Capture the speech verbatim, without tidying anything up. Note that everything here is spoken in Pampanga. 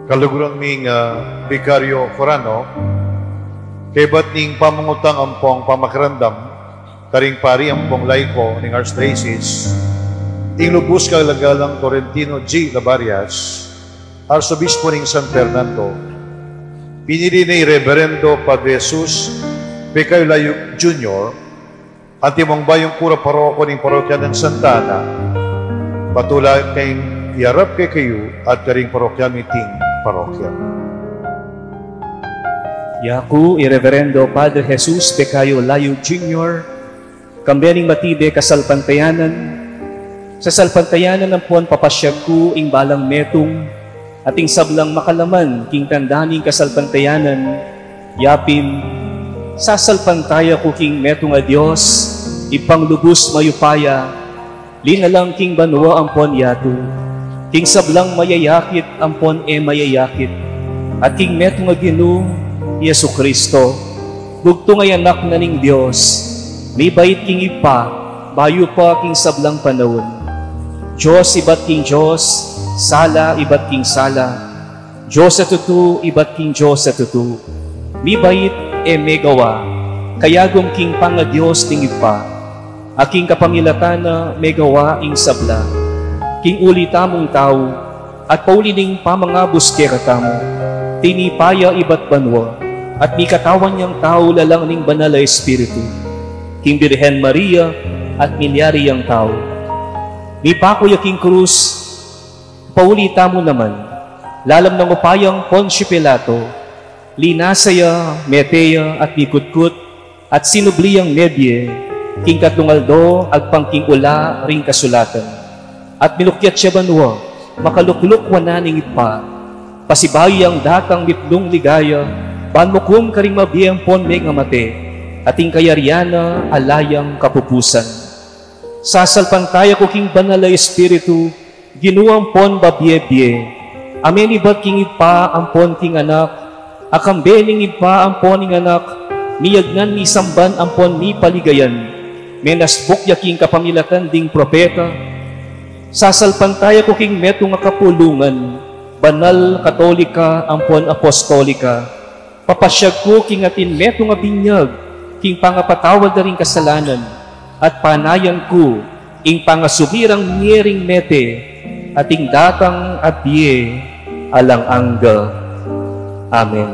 Kaluguran ming, ah, Vicario Forano, kaybat ning pamangutang ampong pamakiramdam karing pari ampong laiko ning Archdiocese, ing lubus kagalang Tolentino G. Labarias, Arsobispo ning San Fernando, pinili ne i Reverendo Padre Jesus Pecayo Layug Junior, antimong bayung kura paroko ning parokya nang Santa Ana, patula keng iyarap kekayu at karing parokya miting parokya. Yaku i Reverendo Padre Jesus Pecayo Layug Junior, kambe ning matibe kasalpantayanan, sasalpantayanan ampon papasyag ku ing balang metung, at ing sablang makalaman king tanda ning kasalpantayanan, yapin, sasalpantaya ku king metung a Dios, Ibpang lubus mayupaya, linalang king banua ampon yatu, king sablang mayayakit ampon e mayayakit, at king metung a Ginu, i Jesucristo, bugtung a Anak na ning Dios, mibait king Ibpa, bayu pa king sablang panaun. Dios ibat king Dios, sala ibat king sala, Dios a tutu ibat king Dios a tutu. Mibait e megawa, kayagum king pangaDios ning Ibpa, a king kapamilatan na megawa ing sabla. King uli tamung tau, at pauli ning pamangabus kekatamu, tinipa ya ibat banua, at mikatawan yang tau lalang ning Banal a Espiritu, king Birhen Maria, at milyari yang tau. Mipaku ya king krus, pauli tamu naman, lalam nang upayang Poncio Pilato, linasa ya, mete ya, at mikutkut, at sinubli yang mebie, king katlung aldo agpang king ula ring kasulatan. At milukyat ya banua, makalukluk wanan ning Ibpa, pasibayu yang datang mitlung ligaya, ban mukum karing mabie ampon mengamate, at ing kayarian na ala yang kapupusan. Sasalpantaya ku king Banal a Espiritu, Ginu ampon babie-bie, a menibat king Ibpa ampon king Anak, a kambe ning Ibpa ampon ning Anak, miyagnan, misamban ampon mipaligayan, menasbuk ya king kapamilatan ding propeta. Sasalpantaya ku king metung a kapulungan, banal, katolika, ampon apostolika. Papasyag ku king atin metung a binyag, king pangapatawad da ring kasalanan, at panayan ku ing pangasubirang mie ring mete, at ing datang a bie alang angga. Amen.